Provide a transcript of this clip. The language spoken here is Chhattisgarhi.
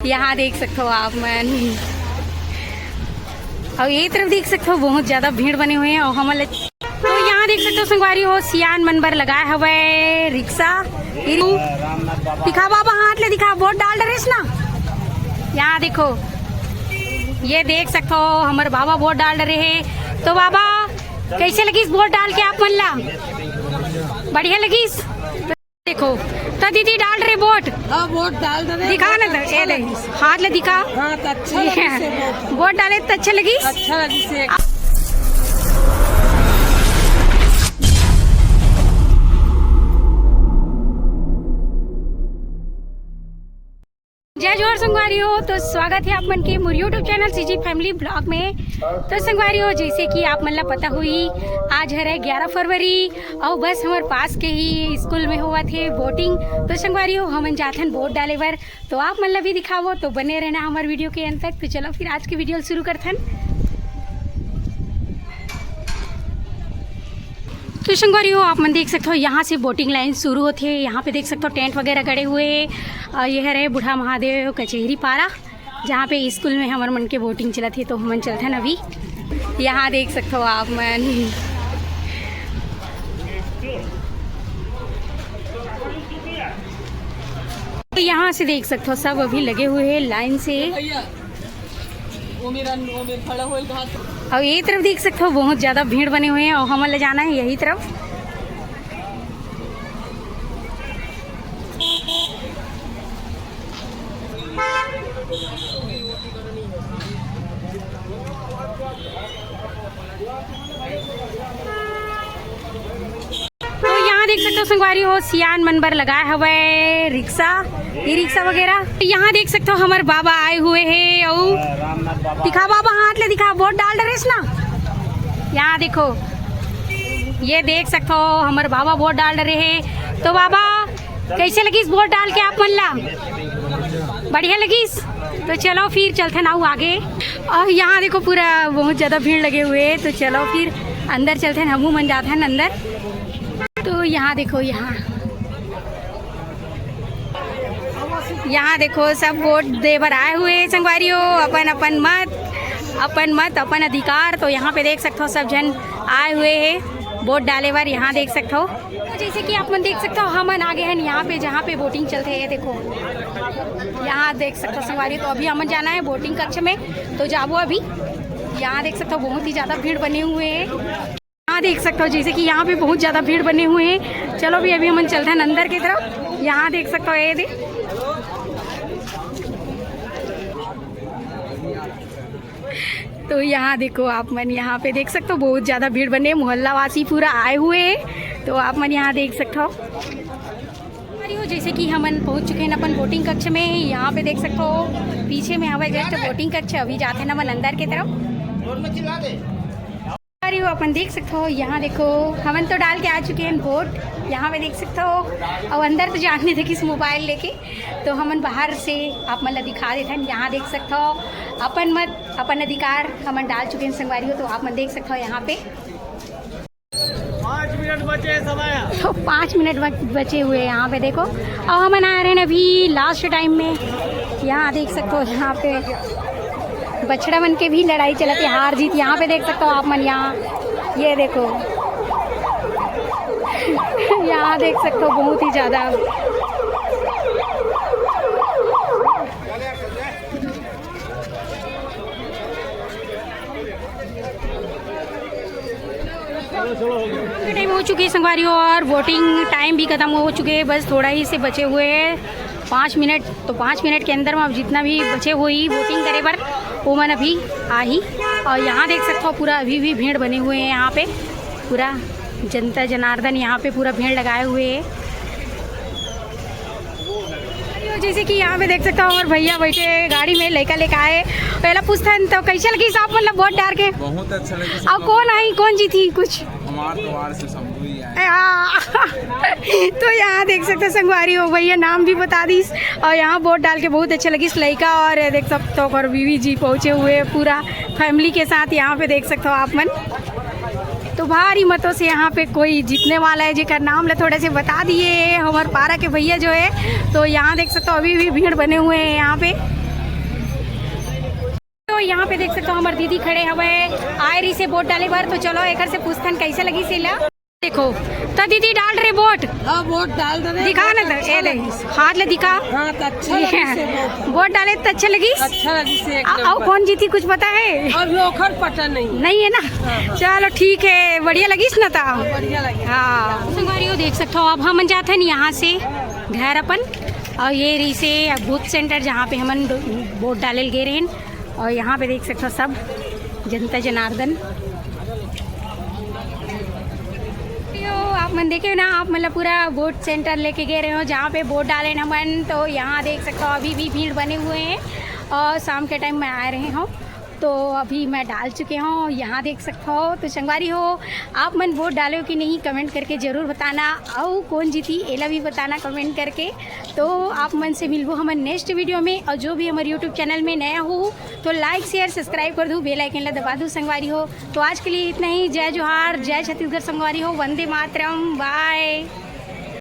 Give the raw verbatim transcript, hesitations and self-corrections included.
यहाँ देख सकते हो आप मन, और ये तरफ देख सकते हो बहुत ज्यादा भीड़ बने हुए हैं। और हमन ल-, तो यहाँ देख सकते हो संगवारी हो, सियान मन बर लगाए हवय रिक्शा। दिखा बाबा, हाथ ले दिखा, वोट डाल डरेस ना। यहाँ देखो, ये देख सकते हो हमर बाबा वोट डाल डरे हे। तो बाबा, कैसे लगिस वोट डाल के आप मन ला? बढ़िया लगिस? देखो, तो दीदी डाल रहे वोट। हाँ, वोट डाल रहे हैं। दिखा ना, ये दे, हाथ ले दिखा। हाँ, तो अच्छा लगिस हे वोट। वोट डाले तो अच्छा लगिस? अच्छा लगिस हे। जय जोहार संगवारी हो, तो स्वागत है आप मन के मोर YouTube channel CG family blog में। तो संगवारी हो, जैसे कि आप मन ला पता हुई, आज हरे ग्यारह फरवरी, और बस हमर पास के ही स्कूल में हुआ थे वोटिंग। तो संगवारी हो, हमन जाथन वोट डाले बर, तो आप मन ला भी दिखावो, तो बने रहना हमर वीडियो के अंत तक। तो चलो फिर आज के वीडियो शुरू करथन। तो संगवारी हो, आप मन देख सकते हो, यहाँ से वोटिंग लाइन शुरू होथे। यहाँ पे देख सकते हो टेंट वगैरह गड़े हुए हे। और ये हरे बूढ़ा महादेव कचेहरी पारा, जहाँ पे स्कूल में हमर मन के वोटिंग चलत हे, तो हमन चलथन अभी। यहाँ देख सकते हो आप मन, तो यहाँ से देख सकते हो सब अभी लगे हुए हैं लाइन से। भैया, वो मेरा, वो मेरा खड़ा होल कहाँ? और ये तरफ देख सकते हो बहुत ज्यादा भीड़ बने हुए हैं और हमन ले जाना है यही तरफ। तो यहाँ देख सकते हो संगवारी हो, सियान मन बर लगाए हवय रिक्शा, ई रिक्शा वगैरह। यहाँ देख सकते हो हमर बाबा आए हुए हे, अउ दिखा बाबा, हाथ ले दिखा, वोट डाल डरेस ना। यहाँ देखो, ये देख सकते हो हमर बाबा वोट डाल डरे हे। तो बाबा, कैसे लगिस वोट डाल के आप मन ला? बढ़िया लगिस? तो चलो फिर चलथन अउ आगे। और यहाँ देखो पूरा बहुत ज्यादा भीड़ लगे हुए हे, तो चलो फिर अंदर चलथन, हमू मन जाथन अंदर। तो यहाँ देखो, यहाँ, यहाँ देखो सब वोट दे बर आए हुए हे संगवारी हो, अपन अपन मत, अपन मत अपन अधिकार। तो यहाँ पे देख सकते हो सब झन आए हुए हे वोट डाले बर। यहाँ देख सकते हो, जैसे कि आप मन देख सकते हो, हमन आगे हन यहाँ पे, जहाँ पे वोटिंग चलथे। ये देखो, यहाँ देख सकते हो संगवारी, तो अभी हमन जाना है वोटिंग कक्ष में, तो जाबो अभी। यहाँ देख सकते हो बहुत ही ज्यादा भीड़ बने हुए हैं। यहाँ देख सकते हो जैसे कि यहाँ पे बहुत ज्यादा भीड़ बने हुए हैं। चलो भी अभी हमन चलते हैं अंदर की तरफ। यहाँ देख सकते हो ये दे, तो यहाँ देखो आप मन, यहाँ पे देख सकते हो बहुत ज्यादा भीड़ बने, मोहल्ला वासी पूरा आए हुए हैं। तो आप मन यहाँ देख सकते हो। अरे हो, जैसे कि हमन पहुँच चुके हैं अपन वोटिंग कक्ष में। यहाँ पे देख सकते हो पीछे में हवे जस्ट वोटिंग कक्ष। अभी जाते हैं हमन अंदर की तरफ। अरे हो, अपन देख सकते हो, यहाँ देखो, हमन तो डाल के आ चुके हैं वोट। यहाँ पे देख सकते हो, और अंदर तो जाने दे किस मोबाइल लेके, तो हमन बाहर से आप मन ला दिखा देथन। यहाँ देख सकते हो, अपन मत अपन अधिकार हमन डाल चुके हैं संगवारी हो। तो आप मन देख सकते हो यहाँ पे पाँच मिनट बचे हैं समय। तो पाँच मिनट बच-, बचे हुए हैं यहाँ पे देखो। और हमन आ रहे हैं अभी लास्ट टाइम में। यहाँ देख सकते हो, यहाँ पे बछड़ा मन के भी लड़ाई चलत हे, हार जीत। यहाँ पे देख सकते हो आप मन, यहाँ ये देखो, यहाँ देख सकते हो बहुत ही ज्यादा। टाइम हो चुकी है संगवारी हो, और वोटिंग टाइम भी खत्म हो चुके हैं, बस थोड़ा ही से बचे हुए हैं पाँच मिनट। तो पाँच मिनट के अंदर में अब जितना भी बचे हुए ही वोटिंग करे बर, वो मन अभी आही। और यहाँ देख सकते हो पूरा अभी भी भीड़ बने हुए हैं यहाँ पे, पूरा जनता जनार्दन यहाँ पे पूरा भीड़ लगाए हुए है। जैसे कि यहाँ पे देख सकता हूँ, हमारे भैया बैठे गाड़ी में, लइका लेके आए। पहला पूछथन, तो कैसे लगिस आप, मतलब, वोट डार के? बहुत अच्छा लगिस। अब कौन आई, कौन जीती कुछ? हमार तो वार से शंभू ही आए। हाँ। तो यहाँ देख सकते हो संगवारी हो, भैया नाम भी बता दीस। और यहाँ वोट डाल के बहुत अच्छा लगिस, लइका और देख सकते हो, और बीवी जी पहुँचे हुए पूरा फैमिली के साथ। यहाँ पे देख सकते हो आप मन, तो भारी मतों से यहाँ पे कोई जीतने वाला है, जेकर नाम ला थोड़े से बता दिए हैं हमारे पारा के भैया जो है। तो यहाँ देख सकते हो, अभी भी भीड़ बने हुए हैं यहाँ पे। यहाँ पे देख सकथो, हमर दीदी खड़े हवे, आए रहिसे वोट डाले बर। तो चलो, एकर से पूछथन, कैसे लगिस एला। देखो, तो दीदी डाल रहे वोट। हाँ, वोट डाल रहे हैं। दिखा ना, ये दे, हाथ ले दिखा। हाँ, तो अच्छा लगिस हे वोट। वोट डाले तो अच्छा लगिस। अच्छा लगिस हे, एक आ- आओ, नंबर। कौन जीती, कुछ पता है? और लोखर पता नहीं। नहीं है ना? चलो, ठीक है, बढ़िया लगिस ना ता। बढ़िया लगिस। हाँ, संगवारी हो, देख सकथो, अब हमन जाथन यहाँ से घर अपन, और ये रहिसे अब बूथ सेंटर, जहाँ पे हमन वोट डाले ल गे रहेन। और यहाँ पे देख सकथो सब जनता जनार्दन। यो, आप मन देखे ना, आप मन ला पूरा वोट सेंटर लेके गे रहेंव, जहाँ पे वोट डालेन हमन। तो यहाँ देख सकथो, अभी भी भीड़ बने हुए हैं और शाम के टाइम मैं आ रहे हूँ। तो अभी मैं डाल चुके हूँ, यहाँ देख सकथो। तो संगवारी हो, आप मन वोट डालेव कि नहीं, कमेंट करके जरूर बताना। अउ कौन जीती, एला भी बताना कमेंट करके। तो आप मन से मिलबो हमन नेक्स्ट वीडियो में। और जो भी हमर YouTube चैनल में नया हो, तो लाइक, शेयर, सब्सक्राइब कर दू, बेल आइकन ला दबा दू संगवारी हो। तो आज के लिए इतना ही। जय जोहार, जय छत्तीसगढ़ संगवारी हो, वंदे मातरम, बाय।